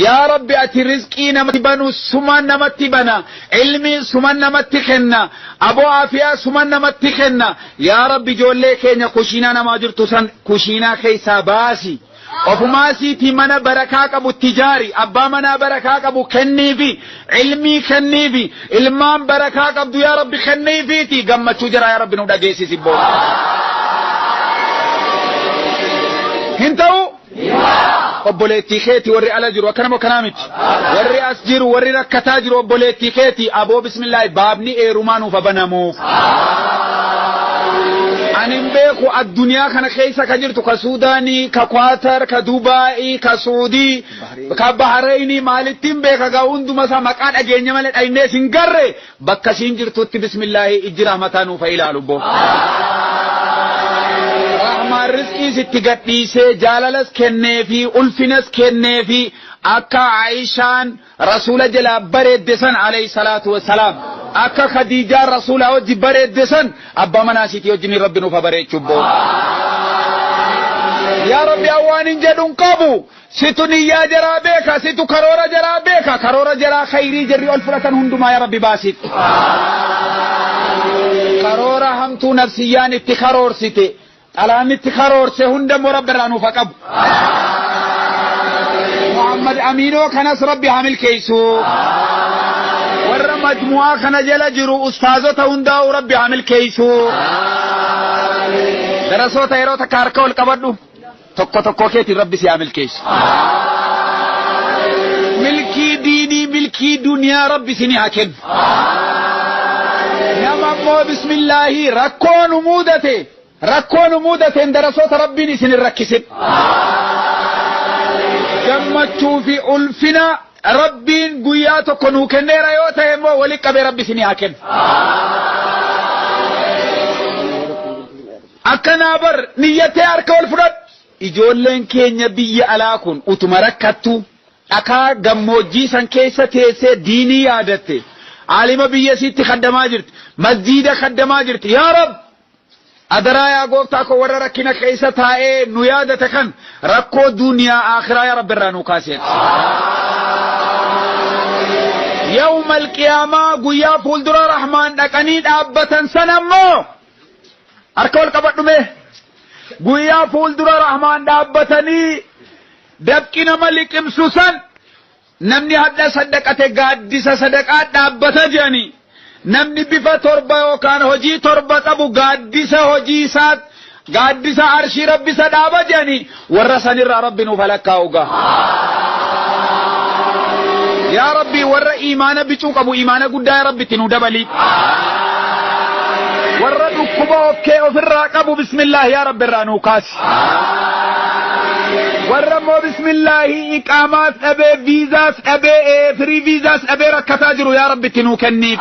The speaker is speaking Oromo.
Yaa Rabbi, ati rizqii namatti banu suma namatti bana, ilmii suma namatti kenna, aboo aafiyaa suma namatti kenna. Yaa Rabbi, ijoollee keenya kushiinaa namaa jirtu san kushiinaa keessaa baasi. Ofumaa siitii mana barakaa qabu itti jaari, abbaa manaa barakaa qabu kenniifi, ilmii kenniifi, ilmaan barakaa qabdu yaa Rabbi kenniifiiti gammachuu jira yaa Rabbi nu dhageessisi booda. Hin ta'u? Obboleettii keeti warri ala jiru akkanuma akkanaa miti. Warri as jiru, warri rakkataa jiru obboleettii keeti. Aboo bismillaahi, baabni eerumaa nuuf banamuuf. Ani hin beeku, addunyaa kana keessa ka jirtu, ka Suudaanii, ka Kwaatar, ka Dubaa'ii, ka Suudii, ka Bahareenii, maalittiin beeka gaa, hunduma isaa maqaa dhageenya malee dhaynee sin garre. Bakka siin jirtutti bismillaahi, ijji rahmataa nuuf haa ilaalu boo. Rahmaan rizqii sitti gadhiisee, jaalalas kenneefi, ulfinas kenneefi, akka Aishaan rasuula jalaa bareedde san alayhi salaatu wassalaam, akka Khadiijaan rasuula wajji bareedde san, abbaa manaa isiitii wajjin Rabbi nuuf haa bareechu boo. Yaa Rabbi, waan hin jedhu hin qabu. Situ niyyaa jaraa beeka, situ karoora jaraa beeka, karoora jaraa khayrii jarri ol fudhatan hundumaa yaa Rabbi baasiif. Karoora hamtuu nafsiyyaan itti karoorsite, xalaan itti karoorse hunda immoo Rabbi irraa nuuf haa qabu. Muhammad Aminoo kanas Rabbi haa milkeessu. Warra majmu'aa kana jala jiru ustaazota hundaa'u Rabbi haa milkeessu. Darasoota, yeroo takka harka ol qabadhu. Tokko tokko keetiin Rabbi si haa milkeessu. Milkii diinii, milkii duniyaa Rabbi isinii haa kennu. Nama immoo bismillaahi rakkoo nu mudate, rakkoo nu mudateen darasoota Rabbiin isin hin rakkisin. Gammachuu fi ulfina Rabbiin guyyaa tokko nuu kenneera yoo ta'e immoo walitti qabee Rabbi isinii haa kennu. Akkanaa bar niyyattee harka ol fudhadhu. Ijoolleen keenya biyya alaa kun utuma rakkattu, dhakaa gammoojjii san keessa teessee diinii yaadatte. Aalima biyya isiitti kaddamaa jirti. Masjiida kaddamaa jirti. Yaa Rab! Adaraa yaa gooftaa koo, warra rakkina keessa taa'ee nu yaadate kan rakkoo duniyaa akhiraa yaa Rabbi irraa nuu kaasee. Yawmal qiyaamaa, guyyaa fuuldura Rahmaan dhaqanii dhaabbatan sana immoo harka ol qabadhu mee. Guyyaa fuuldura Rahmaan dhaabbatanii dafqi nama liqimsu san, namni hadha saddaqate gaaddisa sadaqaa dhaabbata jedhanii, namni bifa torba yookaan hojii torba qabu gaaddisa hojii isaa, gaaddisa arshii Rabbi isa dhaaba jedhanii, warra sanirraa Rabbi nuuf halakkaa'u gaa. Yaa Rabbi, warra imaana bicuu qabu imaana guddaa yaa Rabbi itti nu dabalii. Warra dhukkuba okkee ofirraa qabu bismillah yaa Rabbi irraa nuu kaasi. Warra immoo bismillaahi iqaamaas dhabee, viizaas dhabee, firii viizaas dhabee rakkataa jiru yaa Rabbi itti nuu kenniif.